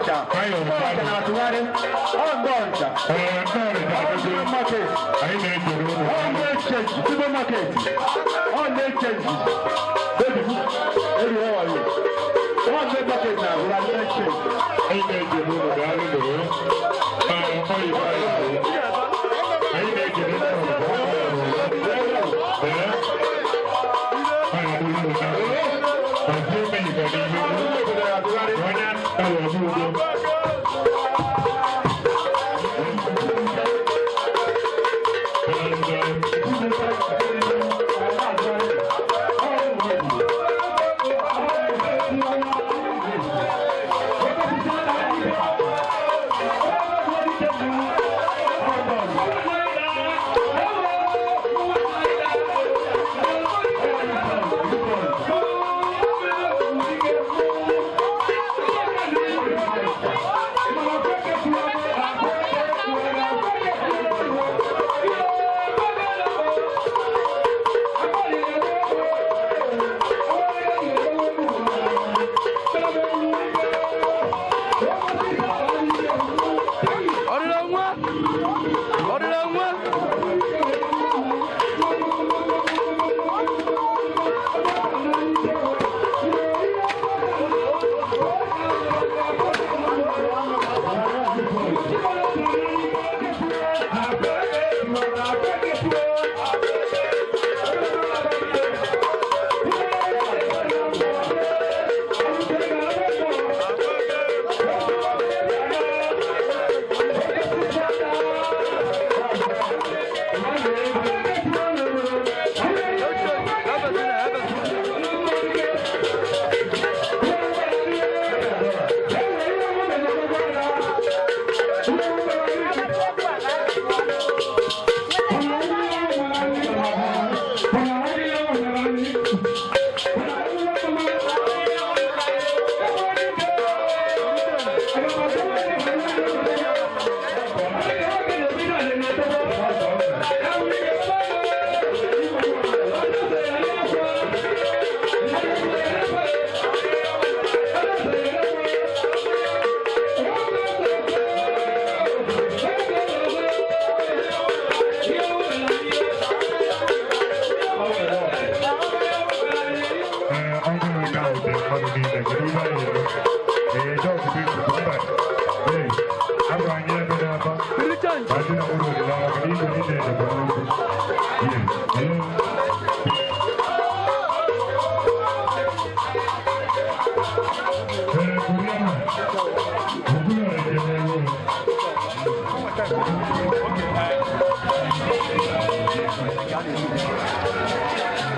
Ọnịcha. Ọnịcha na-atụgharị. Ọ ndị Ọnịcha. Market. Ọ ndị exchange, supermarket. Ọ ndị exchange. Baby, baby, how are you? Ọ ndị market na-agụra ndị exchange. Anyị na-ekele unu, daalụ nụrụ. Anyị na-ekele unu. Ọdịda nwa! Ọdịda nwa!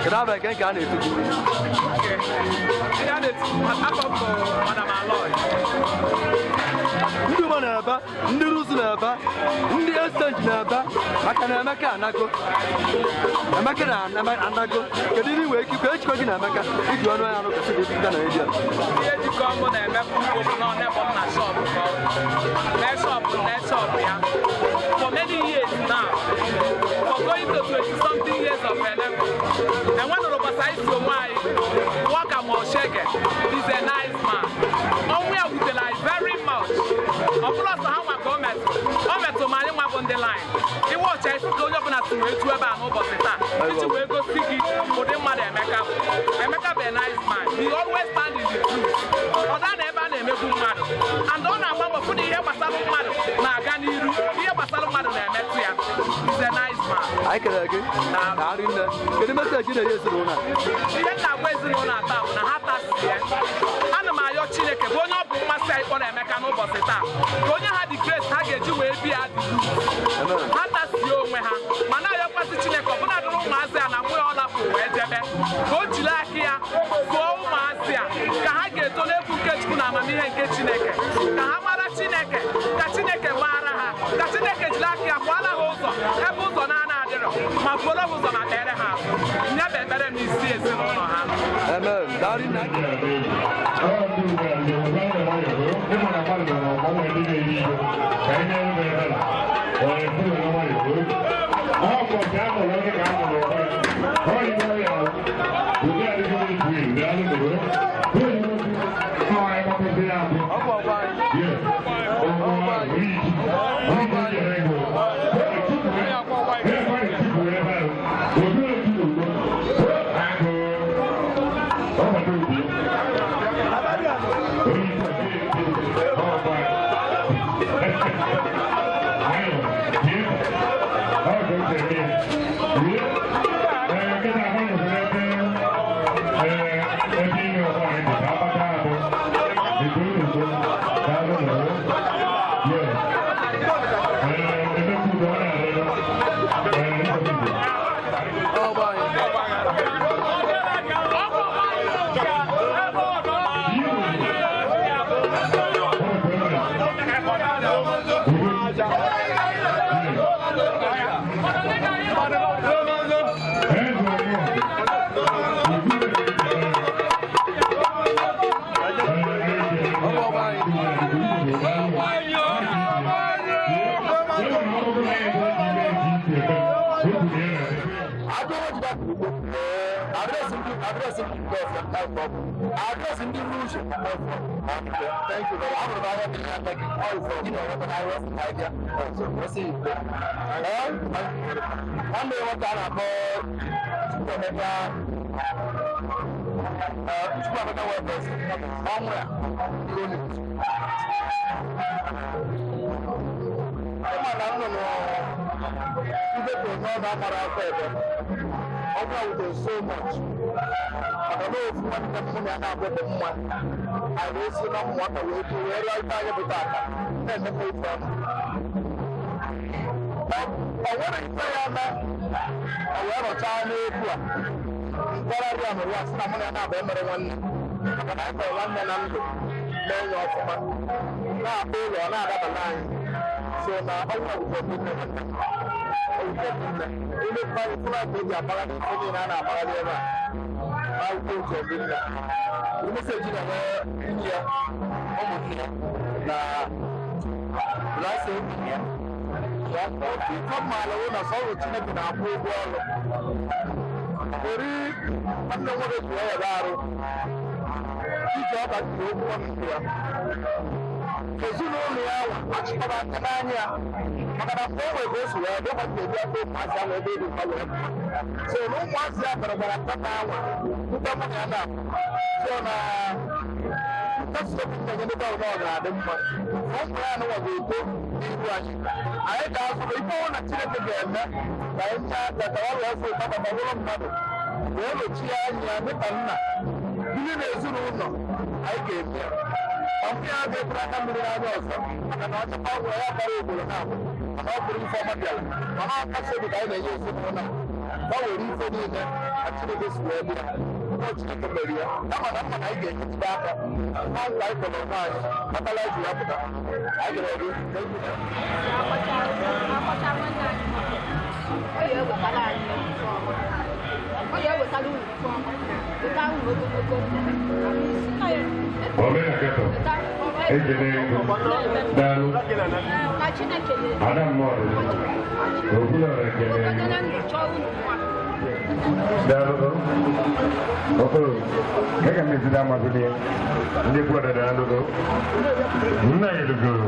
Kedu aba nke nke a na-etu gị? Ndị ụma na-ebe, ndị Rusu na-ebe, ndị exchange na-ebe, maka na Emeka anago. Emeka na anago. Kedu ihe i nwere ike ikwu ejikọ gị na Emeka iji ọnụ ya arụkọsị gị pụta na redio? Ihe jikọ mụ na Emeka ugbo bụ na ọ na-ebo m na shọpụ ka ọ na shọpụ na shọpụ ya for many years now, for going to 20 something years of Eneco. Enwenụrụ gbasara isi onwe anyị Waka Moshege is a nice man. Ọnwụ ya wutere anyị very much. Ọ bụrụ ọsọ ha nwa ka o metụ, o metụ ma anyị nwa bụ ndị line. Iwe ọcha ifu ka onye ọbụla si wee ju ebe a n'ụbọchị taa iji wee gosi gị ụdị mmadụ Emeka bụ. Emeka bụ a nice man. He always stand in the truth. Ọ daa na ebe a na-emegbu mmadụ, and ọ na-agba mbọ fụ na ihe gbasara mmadụ na-aga n'iru, ihe gbasara mmadụ na-emetụ ya. He's a nice man. Anyị kelere gị. Daalụ nne. Kedu meseji ị na-enye ezinụlọ a? Ihe m na-agwa ezinụlọ a taa bụ na ha tasie. Ana m ayọ Chineke bụ onye ọ bụ mmasị anyị kpọrọ Emeka n'ụbọchị taa ka onye ha dị grace ha ga-eji wee bịa dị ha tasie onwe ha, ma na-ayọkwasị Chineke ọbụna dụrụ ụmụazị a na mgbe ọ lapụ wee jebe ka o jiri aka ya gụọ ụmụazị a ka ha ga-eto n'egwu nke Chukwu na amamihe nke Chineke, ka ha mara Chineke, ka Chineke maara ha, ka Chineke jiri aka ya kwala ha ụzọ ebe ụzọ na-ana adịrọ, ma buoro ha ụzọ ma kpere ha azụ. Nye bụ ekpere n'isi ezinụlọ ha. Amen. Daalụ nne. Thank you very much. Nwanne nwoke a na-akpọ Chukwuemeka Chukwuemeka Webes ọnwụ ya ịma na nnụnụ ibepụ n'ọdụ amara afọ ebe ọnwụ ya wutere so much maka na ofu nwanne m mụ na ya na-abụ bụ mma anyị wee si na ụmụaka wee too wee rịọ ife anyị bụ tata na-emekwa ife ọma ọ nwere ife ya eme ọ wee rọchaa n'okwu a mkpọrọ ya n'ụwa sị na mụ na ya na-abụ emere nwanne maka na anyị kpọrọ nwanne na ndụ na-enye ọfụma na-akpọ ụlọ ọ na-adabala anyị so na ọnwụ ọgwụgwọ bụ nne nwanne ọgwụgwọ bụ nne ile mmadụ fụla ka eji agbagharị ife niile a na-agbagharị ebe a akwụkwọ otu ọdị nna meseji na nwunye ya ụmụnne ya na lasa obi ya ya ife mmaala wụ na sọrụ Chineke na-akwụ ụgwọ ọrụ ori nwanne nwoke ji ya arụ iji ọba ji okwu ọnụ ya ezinụlọ ya achịkọba aka n'anya ya maka na mgbe o nwere ka o si wee dịkwa ka ebi aka ụmụazị ahụ ebe dị mma wee so na ụmụazị ya bara gbara nkata anwa nkwa mụ na ya na so na nkasi obi nna nye ndị ọrụ ọ ga-adị mma ụmụ ya anụwa ga-eto n'ihu anyị anyị ga-azụ ife ọnwụ na Chineke ga-eme ka anyị nye aka ka ọ wee fụ ụtọ maka bụrụ mmadụ wee lochie anya dịka nna biri na ezinụlọ anyị ga-eme ya ọmụ ya ga-eburu aka mmiri n'anya ọzọ maka na ọchịkwa ọgwụ ya gbara obodo na abụ mana ọ bụrụ ife ọma bịara mana ọ kasị obi ka anyị na-enye ezinụlọ a gbanwere ife niile na Chineke si wee bịa ụmụ Chineke mere ya kama na mma na anyị ga-enyetụta aka nwa nkwa anyị kpọrọ onwe anyị kpatara ji ya pụta anyị gara gị. Omenakatọ ejele ego daalụ ada mmadụ okwulọra ekele daalụ okoro ega m ezida amazili ndị kwuọda daalụ nna ya dugoro.